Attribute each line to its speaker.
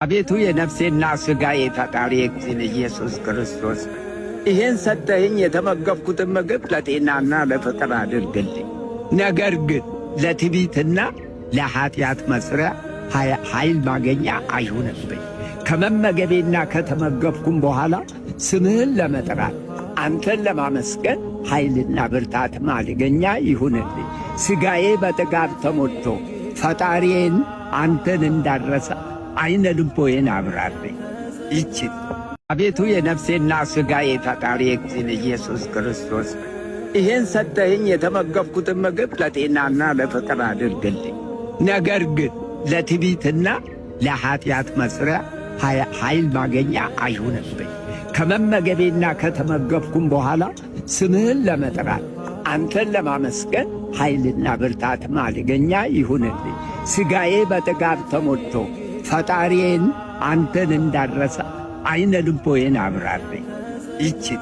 Speaker 1: አቤቱ የነፍሴና ሥጋዬ ፈጣሪ እግዚእነ ኢየሱስ ክርስቶስ ይህን ሰጠኸኝ። የተመገብኩትን ምግብ ለጤናና ለፍቅር አድርግልኝ። ነገር ግን ለትዕቢትና ለኀጢአት መሥሪያ ኃይል ማገኛ አይሁንብኝ። ከመመገቤና ከተመገብኩም በኋላ ስምህን ለመጥራት አንተን ለማመስገን ኃይልና ብርታት ማገኛ ይሁንልኝ። ሥጋዬ በጥጋብ ተሞልቶ ፈጣሪዬን አንተን እንዳረሳ ዐይነ ልቦዬን አብራልኝ። ይችን አቤቱ የነፍሴና ሥጋዬ ፈጣሪ እግዚእነ ኢየሱስ ክርስቶስ ይህን ሰጠኸኝ። የተመገብኩትን ምግብ ለጤናና ለፍቅር አድርግልኝ። ነገር ግን ለትዕቢትና ለኀጢአት መሥሪያ ኃይል ማገኛ አይሁንብኝ። ከመመገቤና ከተመገብኩም በኋላ ስምህን ለመጥራት አንተን ለማመስገን ኃይልና ብርታት ማገኛ ይሁንልኝ። ሥጋዬ በጥጋብ ተሞልቶ ፈጣሪዬን አንተን እንዳረሳ ዐይነ ልቦዬን አብራልኝ። ይችን